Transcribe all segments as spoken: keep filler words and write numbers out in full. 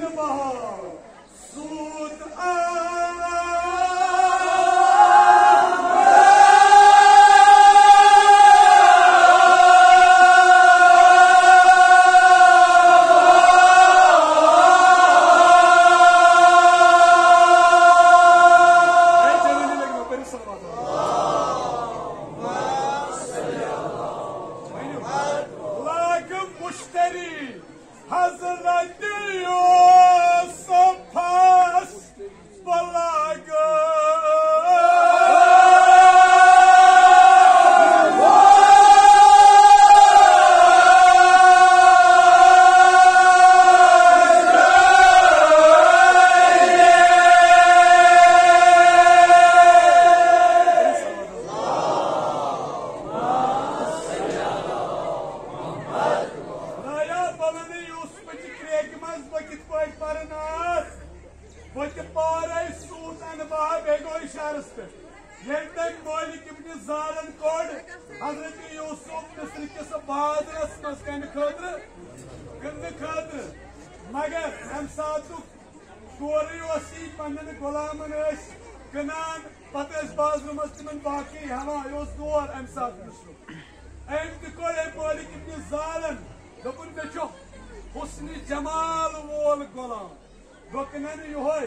بہار، سوٗد آ۔ لاگہٕ مشتری حضرت یوسفس بلاغ۔ خدایا، بہٕ وَنہٕ یوسفٕچہِ کرٛیکہِ منٛز بہٕ کِتھ پٲٹھۍ پَرٕ نعت۔ بہٕ تہِ پارے سوٗز انہٕ بہا بیٚیہِ گوٚو اِشارس پٮ۪ٹھ۔ ییٚلہِ تٔمۍ مٲلِک ابن زارن کوٚڑ حضرت یوسف مصر کِس بازرس منٛز کمہِ خٲطرٕ؟ کٕننہٕ خٲطرٕ۔ مگر امہِ ساتُک سورُے اوس یی، پننٮ۪ن غلامن ٲسۍ کٕنان، پتہٕ ٲسۍ بازرٕ منٛز تِمن باقٕے ہٮ۪وان۔ یہِ اوس دور امہِ ساتہٕ مصرُک۔ أمۍ تہِ کوٚڑ أمۍ مٲلِک ابن زارن، دوٚپُن، "مےٚ چھُ حسنِ جمال وول غلام۔" بہٕ کٕنن یِہوے،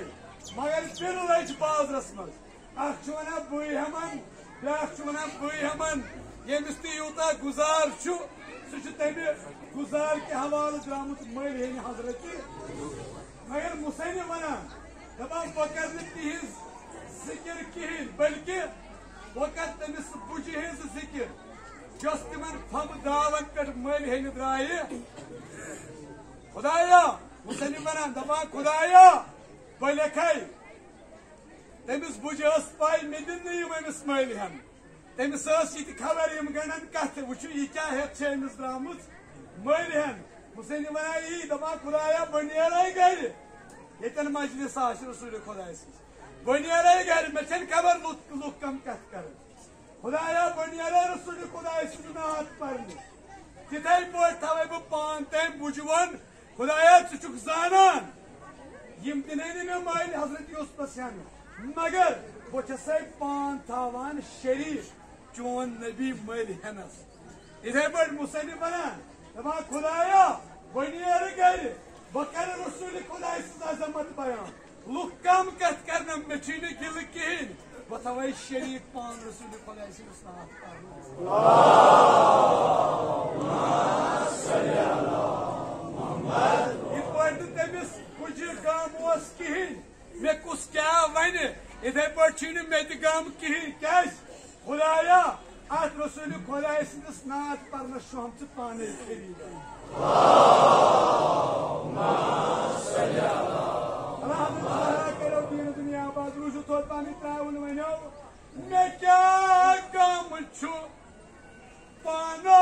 مگر پِرٕ لٔج بازرس منٛز۔ اکھ چھُ ونان بٕے ہٮ۪من، بیٛاکھ چھُ ونان بٕے ہٮ۪من۔ ییٚمِس تہِ یوٗتاہ گُزار چھُ، سُہ چھُ تَمہِ گُزار کہِ حوالہٕ درٛامُت مٔلۍ ہیٚنہِ حضرت۔ مگر مُسنِف ونان، دپان، بہٕ کرٕ نہٕ تِہنٛز ذِکِر کِہیٖنۍ، بلکہِ بہٕ کرٕ تٔمِس بُجہِ ہٕنٛز ذِکِر، یۄس تِمن پھمبہٕ داون پٮ۪ٹھ مٔلۍ ہیٚنہِ درٛایہِ۔ خدایا، مُسنِف ونان، دپان، خدایا، بہٕ لیکھے۔ تٔمِس بُجہِ ٲس پَے، مےٚ دِن نہٕ یِم أمِس مٔلۍ ہٮ۪ن۔ تٔمِس ٲس یہِ تہِ خبر، یِم گنٛڈن کتھٕ، وٕچھِو، یہِ کیٛاہ ہٮ۪تھ چھےٚ أمِس درٛامٕژ مٔلۍ ہٮ۪ن۔ مُسنِف ونان یی، دپان، خدایا، بہٕ نیرے گرِ۔ ییٚتٮ۪ن مجلس آسہِ رسول خداے سٕنٛز، بہٕ نیرے گرِ، مےٚ چھَنہٕ خبر لُکھ، لُکھ کم کتھ کرن۔ خدایا، بہٕ نیرے رسول خداے سٕنٛز نعت پرنہِ۔ تِتھے پٲٹھۍ تھاوے بہٕ پان تٔمۍ بُجہِ وَن، خدایا، ژٕ چھُکھ زانان، یِم دِنے نہٕ مےٚ مٔلۍ حضرت یوسفس ہٮ۪نہٕ، مگر بہٕ چھسے پان تھاوان شریٖک چون نبی مٔلۍ ہٮ۪نس۔ یِتھے پٲٹھۍ مُسنِف ونان، دپان، خدایا، بہٕ نیرٕ گرِ، بہٕ کرٕ رسول خداے سٕنٛز عظمت بیان۔ لُکھ کم کتھ کرنم، مےٚ چھُے نہٕ گِلہٕ کِہیٖنۍ۔ بہٕ تھاوے شریٖک پان رسول خداے سٕنٛدِس نعت پرنس۔ یِتھ پٲٹھۍ نہٕ تٔمِس کُجہِ غم اوس کِہیٖنۍ، مےٚ کُس کیٛاہ ونہِ، یِتھے پٲٹھۍ چھُے نہٕ مےٚ تہِ غم کِہیٖنۍ۔ کیٛازِ؟ خدایا، اتھ رسول خداے سٕنٛدِس نعت پرنس چھُ آمژٕ پانے خریٖدار۔ اللہ تعالیٰ کٔرِو دیٖن دُنیا آباد۔ روٗزِو توتہِ پنٕنۍ ترٛاوُن وَنیو، مےٚ کیٛاہ غم چھُ پانو۔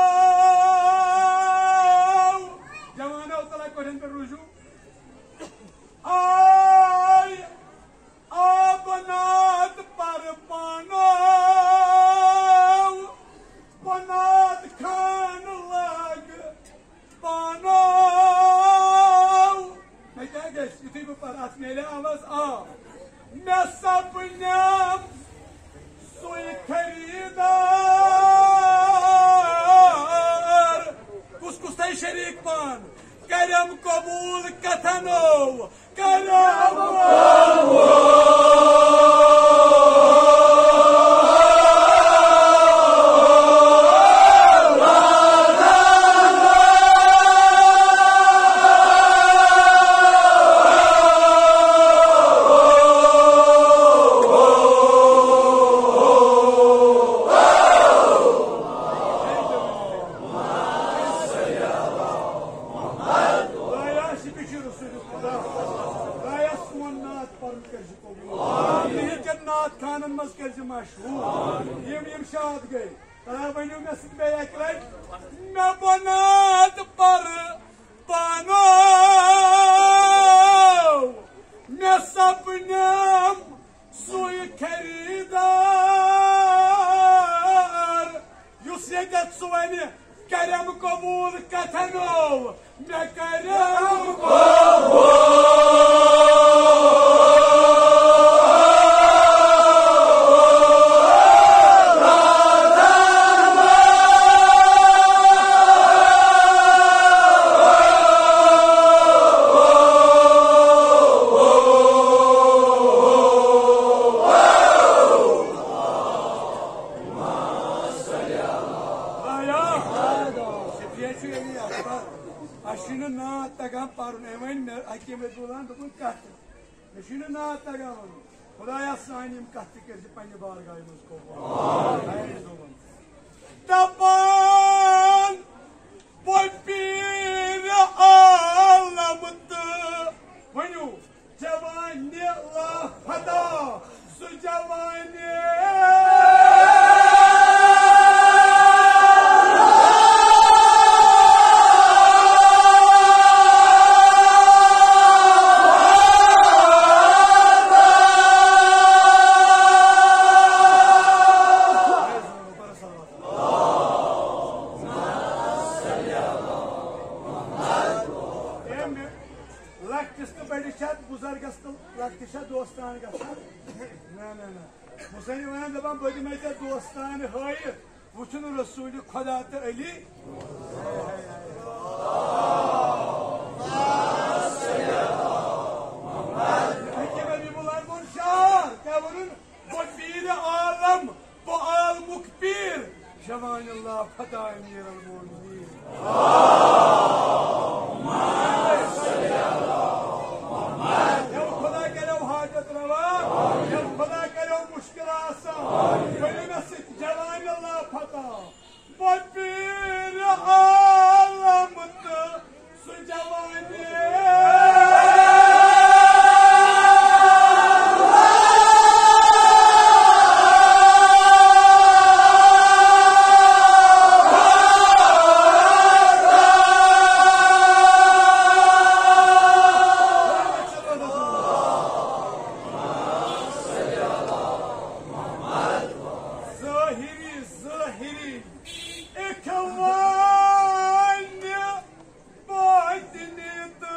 جوانو، تَلہ کۄٹھٮ۪ن پٮ۪ٹھ روٗزِو۔ آے آ بنات پر پانو، بنات خان لاگ پانو۔ مےٚ کیٛاہ گژھِ یُتھُے بہٕ پَرٕ؟ اَتھ میلہِ آواز آ۔ مےٚ سَپنم سُے خریٖدار۔ کُس کُس تھایہِ شریٖک پان؟ کرم قبول کتھنو۔ کرم قبول۔ خدایا، شفیع رسول خدا۔ خدایا، سون نعت پرُن کٔرزِ قبول۔ یہِ کٮ۪ن نعت خانن منٛز کٔرزِ مشہوٗر۔ یِم، یِم شاد گٔے۔ خدایا، ؤنِو مےٚ سۭتۍ بیٚیہِ اَکہِ لٹہِ۔ مےٚ بنات پر پانو، مےٚ سپنم سُے خریٖدار، یُس ییٚتٮ۪تھ سُہ وَنہِ، کرم قبول کتھنو، مےٚ کرم قبول۔ حکیم عبداللہن دوٚپُن، کتھ؟ مےٚ چھُے نہٕ ناو تگان ونُن۔ خدایا، سانہِ یِم کتھ تہِ کٔرۍ زِ پننہِ بارگاہہِ منٛز قبول۔ آمین۔ دپان، بہٕ پیٖر عالم تہٕ ؤنِو، جوانِ لا فتح، سُہ جوانِ۔ لۄکٹِس تہٕ بٔڑِس چھا، بُزرگس تہٕ لۄکٹِس چھا دوستان گژھان؟ نہ، نہ، نہ۔ حسینی ونان، دپان، بہٕ دِمے ژےٚ دوستان ہٲیِتھ، وٕچھُن رسول خدا تہٕ علی۔ حکیم حبیب اللہ گوٚو شعر، کیٛاہ ووٚنُن؟ بہٕ پیٖرِ عالم، بہٕ عالمُک پیٖر، جوانِ لا فتح امیر المومنین۔ ییٚلہِ خدا کَریو حاجت روا، ییٚلہِ خدا کَریو مُشکِل آسان، ؤنِو مےٚ سۭتۍ، جوانِ لا فتح۔ بہٕ پیٖرِ عالم تہٕ سُہ جوانِ۔ ظٲہِری، ظٲہِری اِخوانِ باطنی تہٕ۔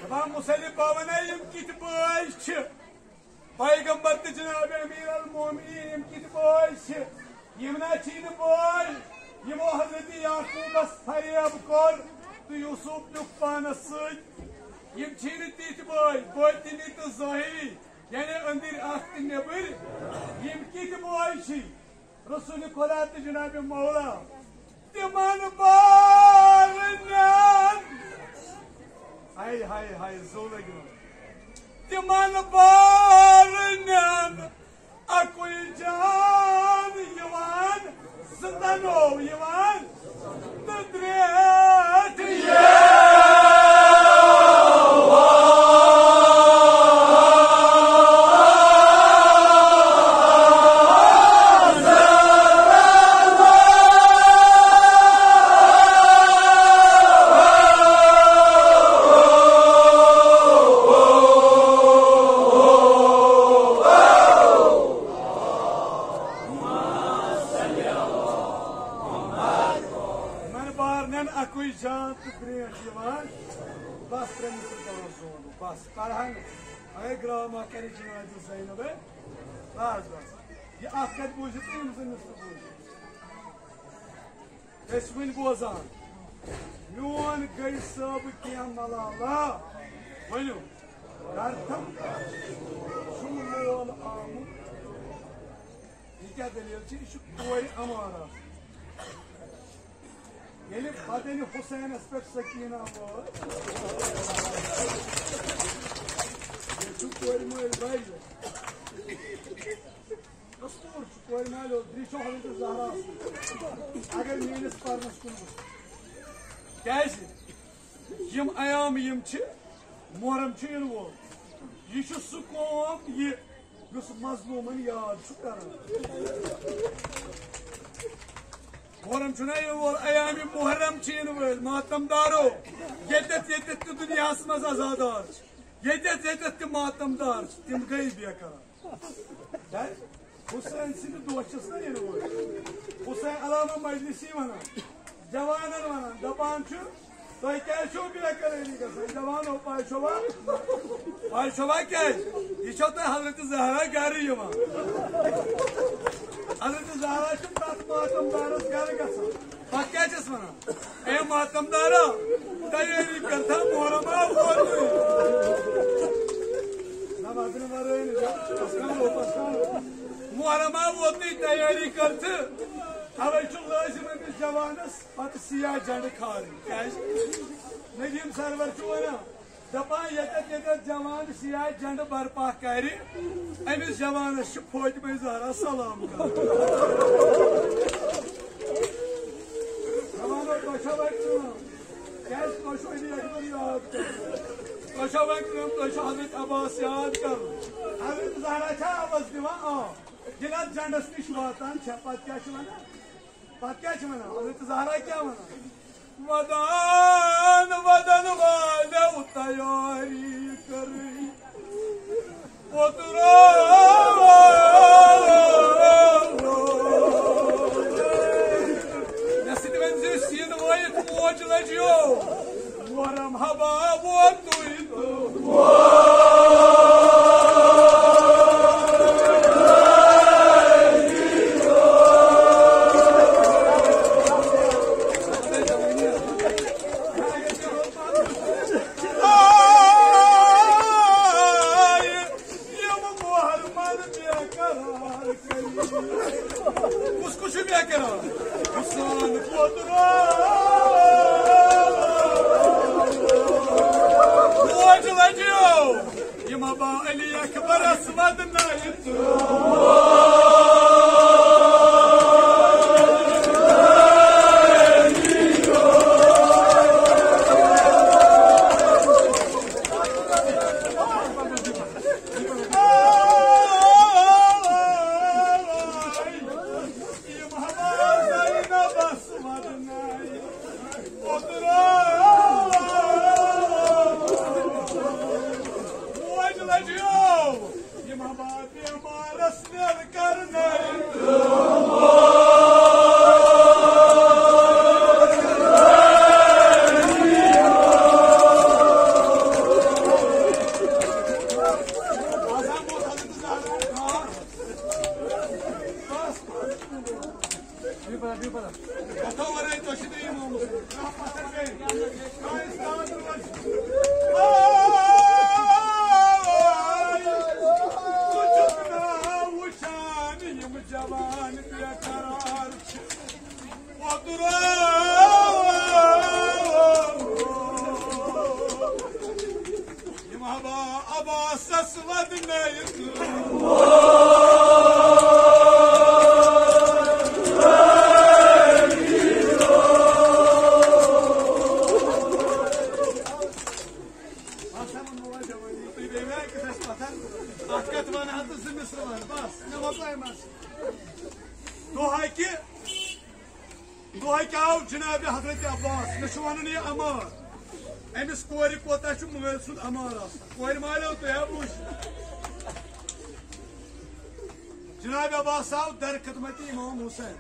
دپان، مُسلِم بٲے، یِم کِتھۍ بٲے چھِ؟ پیغمبر تہٕ جناب امیر المومنین یِم کِتھۍ بٲے چھِ؟ یِم نہ چھی نہٕ بٲے یِمو حضرت یعقوبس فریب کوٚر تہٕ یوسف نیُک پانس سۭتۍ۔ یِم چھی نہٕ تِتھۍ بٲے، باطنی تہٕ ظٲہری، یعنی أنٛدٕرۍ اکھ تہٕ نیٚبٕرۍ۔ یِم کِتھۍ بٲے چھِ؟ رسول خدا تہٕ جناب مولا تِمن بارنٮ۪ن۔ ہاے، ہاے، ہاے، زو لٔگِو۔ تِمن بارنٮ۪ن اَکُے جان یِوان، زٕ تنو یِوان تہٕ ترٛےٚ ٹھیٖک۔ یِمن بارنٮ۪ن اَکُے جان تہٕ برٛینٛٹھ یِوان۔ بس ترٛےٚ مِصرٕ پَرو زوٗن بہٕ، بس پَرٕ ہا نہٕ۔ اَگَے گرٛاما کَرِ جِنازِ زینبے۔ بس، بس۔ یہِ اَکھ کَتہِ بوٗزِو تُہۍ، یِم زٕ مِصرٕ بوٗزِو۔ أسۍ وٕنۍ بوزان، میون گٔے صٲب کینٛہہ ملالہ۔ ؤنِو، کَرتھَم چھُم مول آمُت۔ یہِ کیٛاہ دٔلیٖل چھِ؟ یہِ چھُ کورِ اَمارا۔ ییٚلہِ بدنِ حسینس پٮ۪ٹھ سکیٖنہ وٲژ، ییٚلہِ چھُ کورِ مٲلۍ واریاہ۔ دستور چھُ کورِ مالہِ اوس دِریٖشو حضرت زہرا۔ اگر میٲنِس پرنس کُن وٕچھ، کیازِ یِم ایام یِم چھِ، محرم چھُ یِنہٕ وول، یہِ چھُ سُہ قوم یہِ یُس مظلوٗمن یاد چھُ کران۔ محرم چھُنہ یِنہٕ وول، ایام محرم چھِ یِنہٕ وٲلۍ۔ ماتم دارو، ییٚتٮ۪تھ ییٚتٮ۪تھ تہِ دُنیاہس منٛز عزادار چھِ، ییٚتٮ۪تھ ییٚتٮ۪تھ تہِ ماتم دار چھِ، تِم گٔے بے قرار۔ کیٛازِ؟ حسین سٕنٛدِ دۄہ چھِس نہ یِنہٕ وٲلۍ۔ حسین علامہ مجلسی ونان، جوانن ونان، دپان چھُ، تۄہہِ کیٛازِ چھُو بے قرٲری گژھان؟ جوانو، پاے چھوا؟ پاے چھوا کیٛازِ؟ یہِ چھو تۄہہِ حضرت زہرا گرٕ یِوان۔ حضرت زہرا چھِ پرٛٮ۪تھ ماتم دارس گرٕ گژھان۔ پتہٕ کیٛاہ چھِس ونان؟ اے ماتم دارا، تیٲری کر تھا محرم آو۔ تیٲری کٔر تہٕ اوے چھُ لٲزِم أمِس جوانَس پتہٕ سیاہ جنڈٕ کھالٕنۍ۔ کیٛازِ؟ ندیٖم سرور چھُ وَنان، دَپان، ییٚتٮ۪تھ ییٚتٮ۪تھ جوان سیاہ جنڈٕ برپا کرِ، أمِس جوانَس چھُ فاطمہ زہرا سلام کرُن۔ جوانو، تۄہہِ چھا وۄنۍ کٲم؟ کیٛازِ تۄہہِ چھُو علی اکبر یاد کرُن؟ تۄہہِ چھا وۄنۍ کٲم؟ تۄہہِ چھُو حضرت عباس یاد کرُن۔ حضرت زہرا چھا آواز دِوان؟ آ۔ ییٚلہِ اَتھ جنڈس نِش واتان چھےٚ، پتہٕ کیٛاہ چھِ وَنان؟ پتہٕ کیٛاہ چھِ وَنان؟ حضرت زہرا کیٛاہ وَنان؟ ودان ودن والو تیاری کٔرٕے، اوترٕ مےٚ سۭتۍ ؤنۍ زِ سیٖنہٕ وٲیِتھ موج لٔجیو۔ وۄرم ہبا ووتُے تہٕ یِم مۄہر من بے قرار کٔرِتھ۔ کُس کُس چھُ بے قرار؟ حسین پوترو۔ موج لجیو۔ یِم با علی اکبرس ودنٲیِتھ۔ جوان بے قرار چھِ۔ وۄترو۔ یِم ہبا عباسس ودنٲیِتھ۔ بس، ہا ووٚنمو وۄنۍ جوٲنی، تُہۍ بیٚیہِ مےٚ أکِس اَسہِ پَتھر۔ اَکھ کَتھ وَنہٕ ہا تہٕ زٕ مِصرٕ وَنہٕ، بس، مےٚ مۄکلایہِ مَسلہٕ۔ دۄہ اَکہِ، دۄہ اَکہِ آو جناب حضرت عباس، مےٚ چھُ وَنُن یہِ اَمار۔ أمِس کورِ کوتاہ چھُ مٲلۍ سُنٛد اَمار آسان؟ کورِ مالیو تُہۍ ہا وٕچھ۔ جناب عباس آو در خدمت امام حسین۔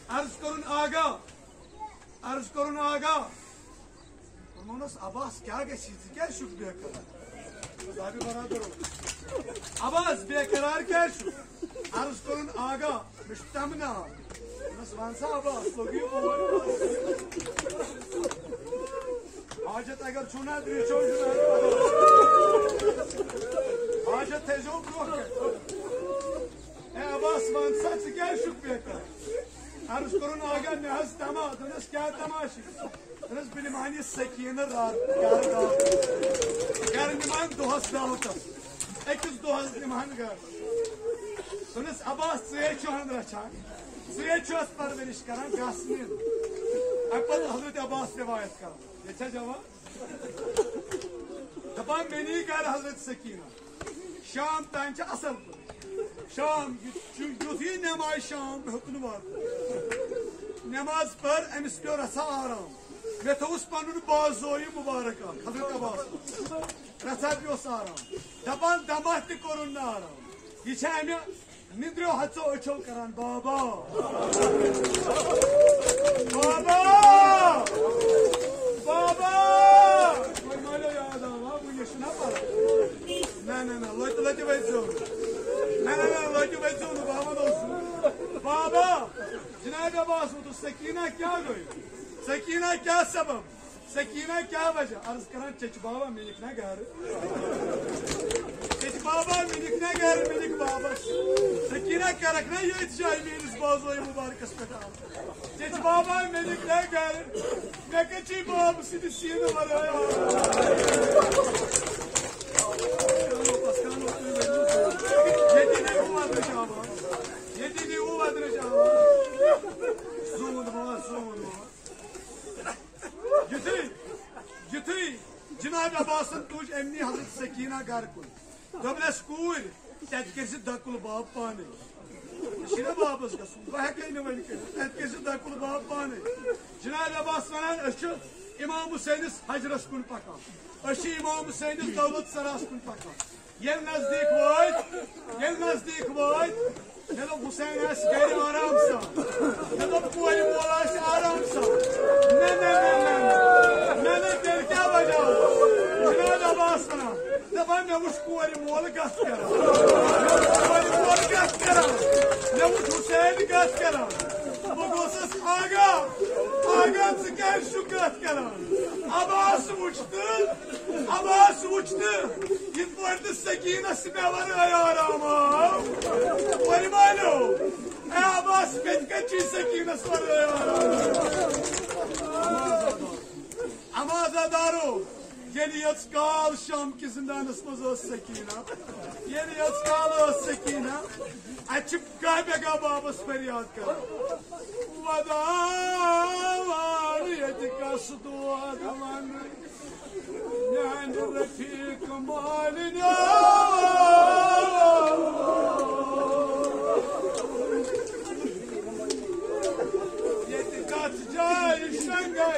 عرض کوٚرُن آغا، عرض کوٚرُن آغا۔ ووٚنمَس، عباس، کیٛاہ گژھِ؟ ژٕ کیٛازِ چھُکھ بے قرار؟ صاحبِ برادرو، عباس، بے قرار کیٛازِ چھُکھ؟ عرض کوٚرُن، آغا، مےٚ چھُ تمنا۔ دوٚپنَس، وَن سا عباس، لوٚگُے بوے۔ حاجت اگر چھُو نہ، درٛیٚچھو چھُ نہ۔ حاجت تھٲیزیو برٛونٛہہ کَنہِ۔ اے عباس، وَن سا، ژٕ کیٛازِ چھُکھ بے قرار؟ عرض کوٚرُن، آغا، مےٚ حظ تما۔ دوٚپنَس، کیٛاہ تما چھِ؟ دوٚپنَس، بہٕ نِمہٕ ہن یہِ سکیٖنہٕ راتھ گرٕ دعوتس۔ گرٕ نِمہٕ ہن دۄہس دعوتس۔ أکِس دۄہس نِمہٕ ہن گرٕ۔ دوٚپنَس، عباس، ژٕے چھُہن رچھان، ژٕے چھُہس پرورش کران، گژھ نِن۔ اَمہِ پتہٕ حضرت عباس روایت کران۔ ییٚتہِ چھا جواب؟ دَپان، مےٚ نی گرٕ حضرت سکیٖنہ۔ شام تام چھِ اَصٕل پٲٹھۍ۔ شام یُتھ-، یُتھُے نٮ۪مازِ شام ہیوٚت نہٕ واتُن۔ نٮ۪ماز پٔر، أمِس پیوٚو رَژھا آرام۔ مےٚ تھوٚوُس پَنُن بازویہِ مُبارک اَکھ، حضرت عباس۔ رَژھا پیوٚس آرام۔ دَپان، دَماہ تہِ کوٚرُن نہٕ آرام۔ یہِ چھےٚ اَمہِ نِندریو ہَژو أچھو کران، بابا، بابا، بابا۔ وۄنۍ مٲلِو یاد آو، آ، وُنہِ چھُنہ پَتہ۔ نہ، نہ، نہ، لۄتہِ، لۄتہِ ؤتھۍ زیو نہٕ۔ نہ، نہ، نہ، لۄتہِ ؤتھۍ زیو نہٕ، بابا اوسُس۔ بابا، جناب عباس ووٚتُس، سکیٖنہ کیٛاہ گٔے؟ سکیٖنہ کیٛاہ سبب؟ سکینہ، کیٛاہ وجہ؟ عرض کران، چچ بابا، مےٚ نِکھ نا گرٕ۔ چچ بابا، مےٚ نِکھ نا گرٕ، مےٚ نِکھ واپس۔ سکینہ، کرکھ نا ییٚتھۍ جایہِ میٲنِس بازوے مُبارکس پٮ۪ٹھ آب؟ چچ بابا، مےٚ نِکھ نا گرٕ، مےٚ کتہِ چھُے بابہٕ سٕنٛدِ سیٖنہٕ ورٲے آب؟ ییٚتی نہٕ ہُو ودرٕچ آواز، ییٚتی نہٕ ہُو ودرٕچ آواز۔ زوٗن ہوا، زوٗن ہوا۔ یُتھُے، یُتھُے جناب عباسن تُج أمنی حضرت سکینہ گرٕ کُن۔ دوٚپنس، کوٗرۍ، تتہِ کٔرۍ زِ دکُل باب پانے۔ یہِ چھُنہ بابس گژھُن، بہٕ ہٮ۪کے نہٕ وۄنۍ کٔرِتھ، تتہِ کٔرۍ زِ دکُل باب پانے۔ جناب عباس ونان، أسۍ چھِ امام حسینس حجرس کُن پکان، أسۍ چھِ امام حسینس دولت سراہس کُن پکان۔ ییٚلہِ نزدیٖک وٲتۍ، ییٚلہِ نزدیٖک وٲتۍ، مےٚ دوٚپ، حسین آسہِ گرِ آرام سان۔ مےٚ دوٚپ، کورِ مول آسہِ آرام سان۔ نہ، نہ، نہ، نہ، نہ۔ نہ، نہ، تیٚلہِ کیٛاہ وجہ اوس؟ جناب عباس ونان، دپان، مےٚ وُچھ کورِ مول گژھ کران۔ مےٚ وُچھ کورِ مول گژھ کران۔ مےٚ وُچھ حسین گژھ کران۔ بہٕ گوٚژھُس آگاہ، آگاہ، ژٕ کیٛازِ چھُکھ کتھ کران؟ عباس وُچھ تہٕ، عباس وُچھ تہٕ، یِتھ پٲٹھۍ نہٕ سکینس مےٚ ورٲے آرام آو۔ ورۍ مٲلِو، اے عباس، مےٚ تہِ کتہِ چھُے سکینس ورٲے آرام؟ عباس دارو، ییٚلہِ یٲژ کال شام کِس زِندانَس منٛز ٲس سکیٖنہ، ییٚلہِ یٲژ کال ٲس سکیٖنہ، اَتہِ چھِ گاہ بے گاہ بابَس فریاد کران۔ وۄداو ییٚتہِ کَس دود وَنہٕ میٛانہِ رفیٖق مالِنیو۔ ییٚتہِ کَتھ جایہِ شنٛگَے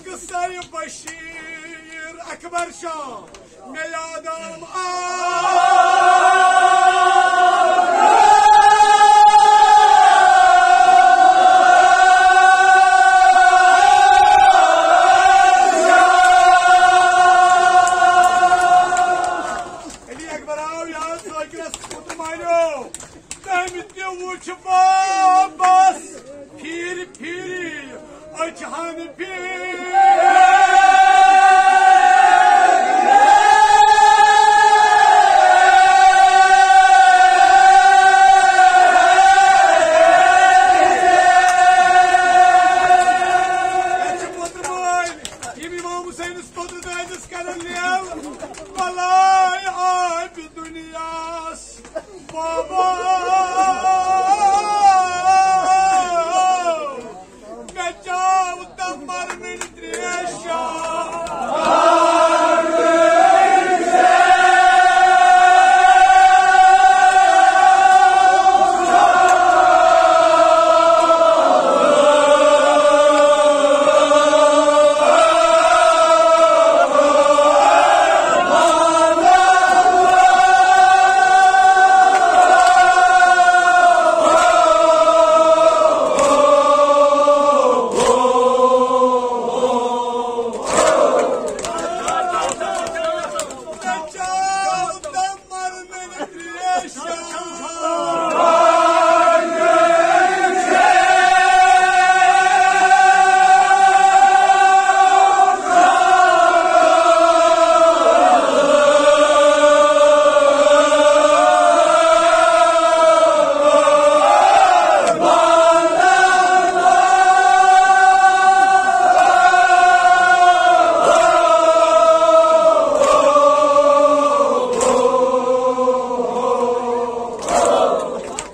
قصے بشیر اکبر شاہ، مےٚ یاد آو آ۔ علی اکبر آو یاد ذاکرس پُتر مانیو۔ تٔمۍ تہِ وُچھ بابس پھیٖرِ پھیٖرِ أچھ ہن پھیٖرِ۔ یِم امام حسینس پترٕ دٲدِس کرن لیو، بلاے آبِ دُنیاہس بابا۔ مےٚ چاو تمبر مِلہِ تریش۔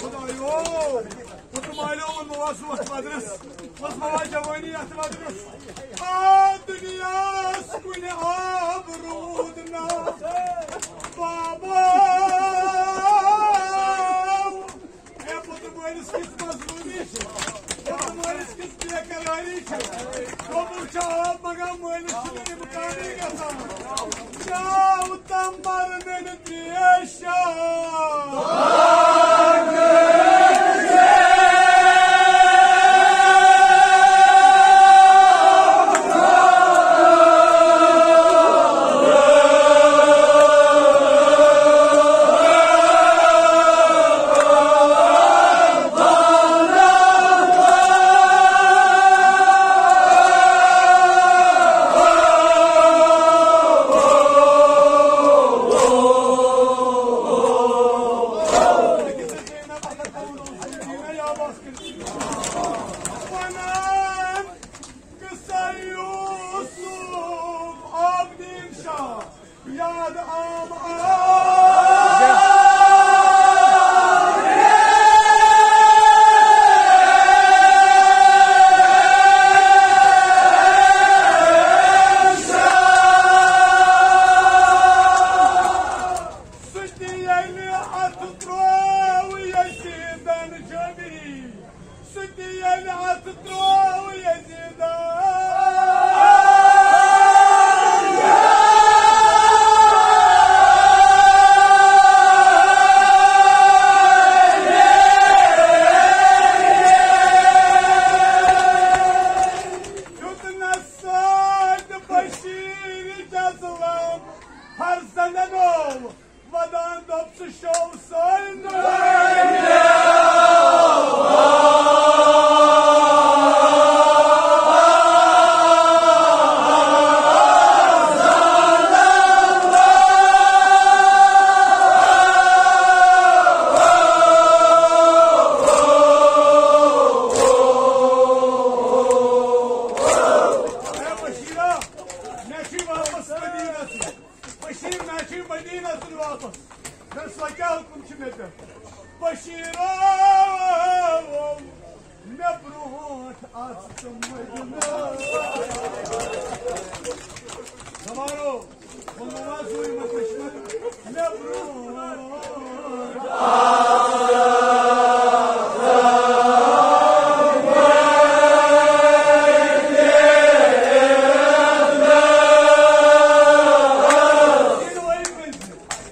خدایو، حُکم آلیو ووٚن مےٚ اوس ووٚتھ وَدرَس، ووٚتھ مےٚ اوس جوٲنی یَتھ وَدرَس۔ آ دُنیاہَس کُنہِ آب روٗد نہ بابا۔ اے پُتر مٲلِس کِژھ مظلوٗمی چھِ، پُتر مٲلِس کِژھ بے قراری چھِ۔ گوٚبُر چھُ آب منٛگان، مٲلِس چھُنہٕ اِمکانٕے گژھان۔ چاو تمبر مِلہِ تریش۔ اتھٕ ترٛوو یزیٖدن جٲبی، سُہ تہِ ییٚلہِ اتھٕ ترٛوو یزیٖدن۔ دیُتنس سۭتۍ بشیٖر جزلم فرزندن اوو۔ ودان دوٚپ ژٕ شو سٲنۍ۔ اے بشیرا، مےٚ چھُے واپس مدینس۔ بشیر، مےٚ چھُے مدینس واپس۔ مےٚ سا کیٛاہ حُکُم چھُ مےٚ پٮ۪ٹھ؟ بشیٖرو، مےٚ برٛونٛٹھ آس ژٕ مدینس۔ زمانو، ووٚنمو نا زوٗ یِمن دُشمن، مےٚ برٛونٛٹھ۔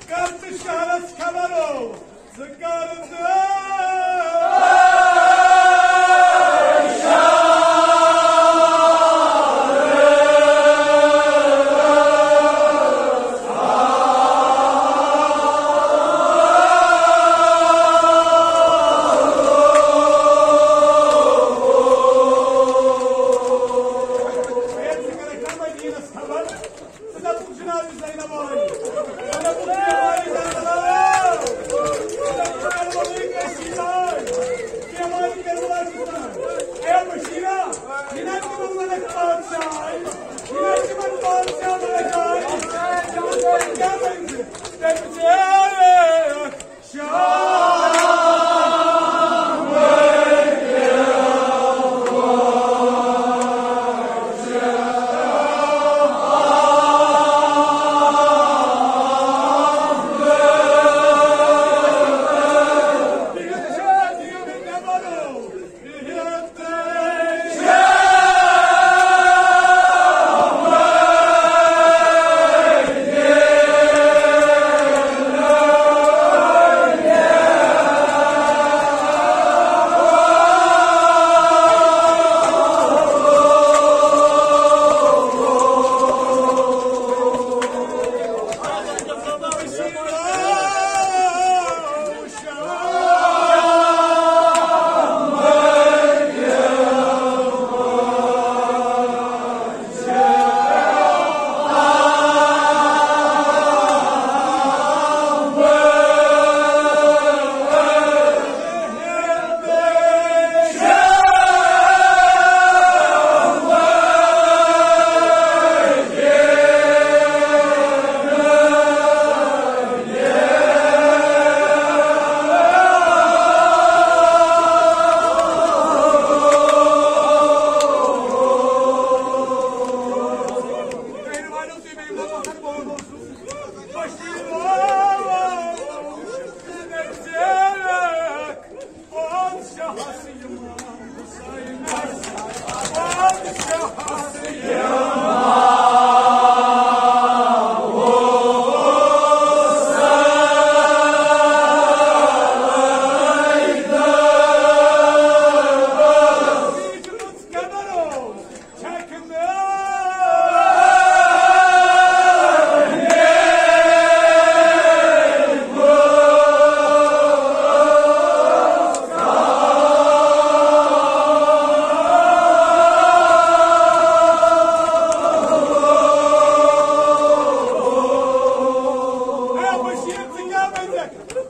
کر تہٕ شہرس خبرو، ژٕ کر تہٕ ژٕ دَپُکھ جناب زینب آیہِ۔ ژٕ دَپُکھ بیمارِ کربلا۔ ژٕ دَپُکھ کربلٕکۍ قصیٖدٕ آیہِ۔ بیمارِ کربلا چھِ سان۔ اے بشیرا، یہِ نہ تِمن ونکھ بادشاہ آیہِ۔ یہِ نہ تِمن بادشاہ ونکھ آیہِ۔ کیٛاہ ونکھ ژٕ؟ تٔمۍ ژےٚ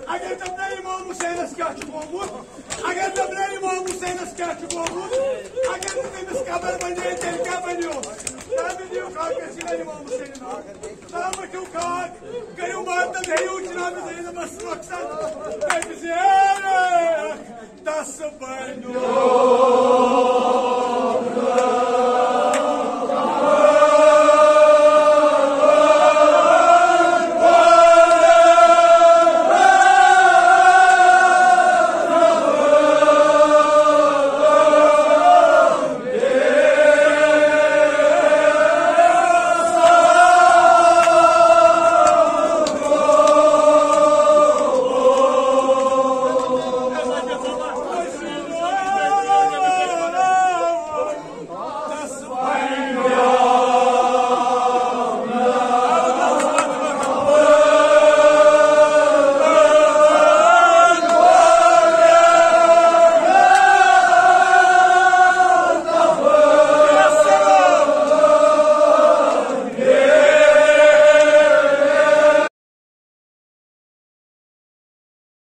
اگر تٔمۍ نہٕ امام حسینس کیٛاہ چھُ گوٚمُت، اگر تٔمۍ نہٕ امام حسینس کیٛاہ چھُ گوٚمُت، اگر نہٕ تٔمِس قبر بنے، تیٚلہِ کیٛاہ بنیو؟ تَمہِ دِیِو کاکس یہِ نہٕ امام حسین ناو۔ تام ؤتھِو کاک، کٔرِو ماتم، ہیٚیِو جناب زینبس مقصد۔ تٔمۍ زیٖر تس بنیو۔